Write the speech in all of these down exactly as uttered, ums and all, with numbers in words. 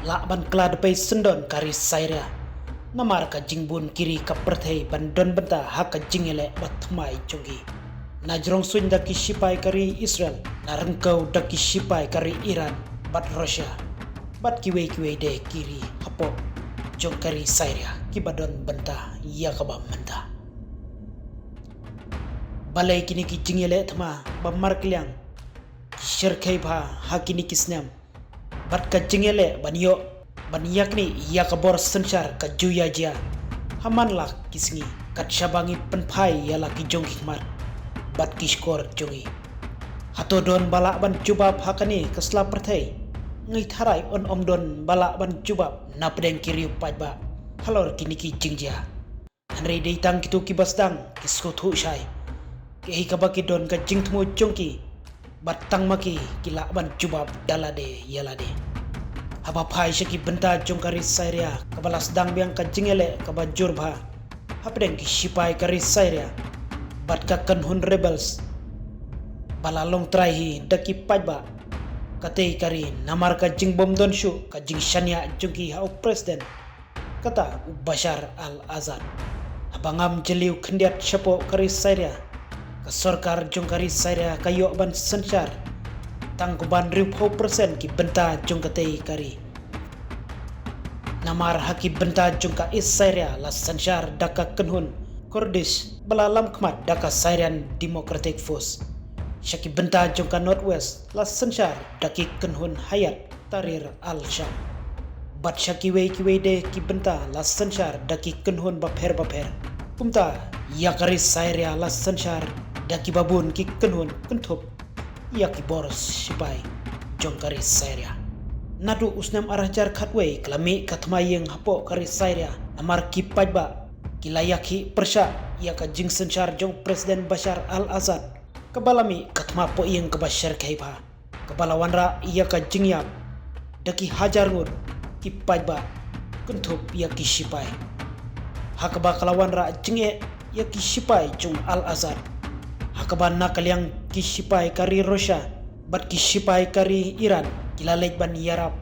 lah ban kylla dpei syndon ka ri Syria. Namar ka jingbun ki ri ka pyrthei ban don bynta ha ka jingïaleh ba thymmai jong ki. Na jrong suiñ da ki sipai ka ri Israel, na ryngkew da ki sipai ka ri Iran bad Russia, bad kiwei kiwei de ki ri hapoh jong ka ri Syria kiba don bynta ïa kaba mynta. Balei kine ki jingïaleh thma ba markylliang ki shyrkhei bha ha kine ki snem, bad ka jingïaleh ban ïoh, ban ïaknieh ïa ka bor synshar ka ju ïa jia ha man la ki sngi, kat shaba ngi pynphai ïa la ki jong ki khmat bad ki shkor jong ngi. Hato don ba lah ban jubab ha kane ka sla pyrthei? Ngi tharai yn ym don ba lah ban jubab napdeng ki riew paidbah halor kine ki jingjia. Hynrei dei tang kito kiba sdang ki sngewthuh shai kaei kaba ki don ka jingthmu jong ki, bad tang ma ki ki lah ban jubab da lade ïa lade. Haba phai sha ki bynta jong ka ri Syria kaba la sdang biang ka jingïaleh kaba jur bha hapdeng ki sipai ka ri Syria bad ka kynhun rebels ba la long trai hi da ki paidbah katei ka ri, namar ka jingbym don shuh ka jingshaniah jong ki ha u president, kata u Bashar al-Assad. Haba ngam jylliew khyndiat shapoh ka ri Syria, ka sorkar jong ka ri Syria ka ïoh ban synshar tang kumban hynriewphew percent ki bynta jong katei ka ri. Namar ha ki bynta jong ka East Syria la synshar da ka kynhun Kurdish ba la lam khmat da ka Syrian Democratic Force. Sha ki bynta jong ka North West la synshar da ki kynhun Hayat Tahrir al-Sham. Bad sha kiwei kiwei de ki bynta la synshar da ki kynhun bapher bapher. Kumta, ïa ka ri Syria la synshar da kiba bun ki kynhun kynthup ïa ki bor sipai jong ka ri Syria. Naduh u snem ar hajar khatwei ka la mih ka thma ïing hapoh ka ri Syria, namar ki paidbah ki la ïakhih pyrshah ïa ka jingsynshar jong President Bashar al-Assad, kaba la mih ka thma pohïing kaba shyrkhei bha, kaba la wanrah ïa ka jingïap da ki hajar ngut ki paidbah kynthup ïa ki sipai. Ha kaba ka la wanrah jingeh ïa ki sipai jong al-Assad. Ha kaba na ka liang ki sipai ka ri Russia bad ki sipai ka ri Iran ki la leit ban ïarap,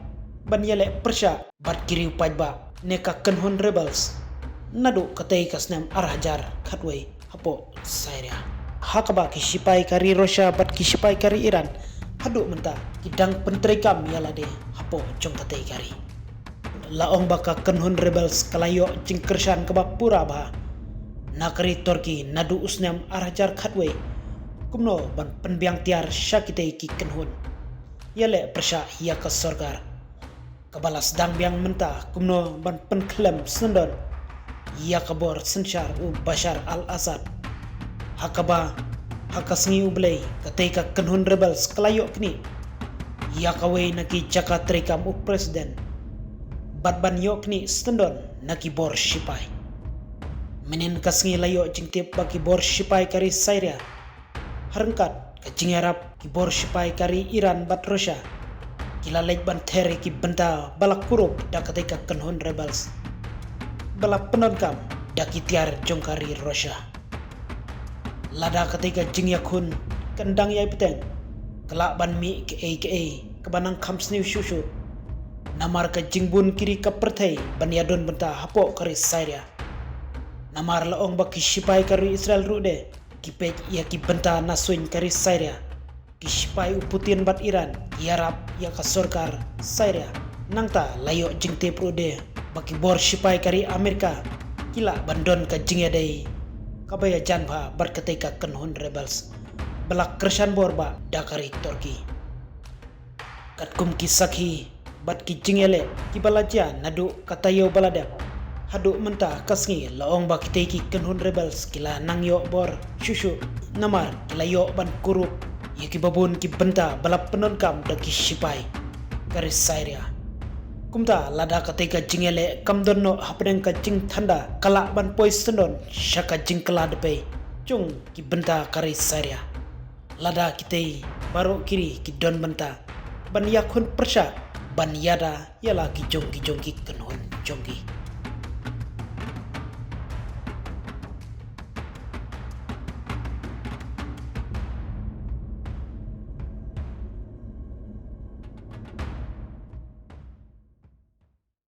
ban ïaleh pyrshah bad ki riew paidbah ne ka kynhun rebels naduh katei ka snem ar hajar khatwei hapoh Syria. Ha kaba ki sipai ka ri Russia bad ki sipai ka ri Iran haduh mynta ki dang pyntreikam ïa lade hapoh jong katei ka ri. La ong ba ka kynhun rebels ka la ïoh jingkyrshan kaba pura bha na ka ri Turkey naduh u snem ar hajar khatwei kumno ban pynbiang tiar sha kitei ki kynhun, ïaleh pyrshah ïa ka sorkar kaba la sdang biang mynta kumno ban pynkhlem syndon ïa ka bor synshar u Bashar al-Assad. Ha kaba, ha ka sngi U Blei, katei ka kynhun rebels ka la ïoh knieh ïa kawei na ki jaka treikam u president, bad ban ïoh knieh syndon na ki bor sipai. Mynhynnin ka sngi la ïoh jingtip ba ki bor sipai ka ri Syria, ha ryngkat ka jingïarap ki bor sipai ka ri Iran bad Russia, ki la leit ban ther ïa ki bynta ba la kurup da katei ka kynhun rebels ba la pyndonkam da ki tiar jong ka ri Russia. Lada katei ka jingïakhun kan dang ïai bteng, ka lah ban mih kaei kaei kaba nang kham sniew shuh shuh. Namar ka jingbun ki ri ka pyrthei ban ïadon bynta hapoh ka ri Syria. Namar la ong ba ki sipai ka ri Israel ruh de ki peit ïa ki bynta na suiñ ka ri Syria. Ki sipai u Putin bad Iran ki ïarap ïa ka sorkar Syria. Nangta la ïoh jingtip ruh de ba ki bor sipai ka ri Amerika ki lah ban don ka jingïadei kaba ïajan bha bad katei ka kynhun rebels ba la kyrshan bor bha da ka ri Turkey. Katkum ki sakhi bad ki jingïaleh kiba la jia naduh ka taïew ba la dep haduh mynta ka sngi, la ong ba kitei ki kynhun rebels ki la nang ïoh bor shuh shuh, namar ki la ïoh ban kurup ïa kiba bun ki bynta ba la pyndonkam da ki sipai ka ri Syria. Kumta lada katei ka jingïaleh kam don noh hapdeng ka jingthanda, ka lah ban poi syndon sha ka jingkylla dpei jong ki bynta ka ri Syria. Lada kitei baroh ki ri ki don bynta ban ïakhun pyrshah ban ïada ïa la ki jong ki jong ki kynhun jong ki.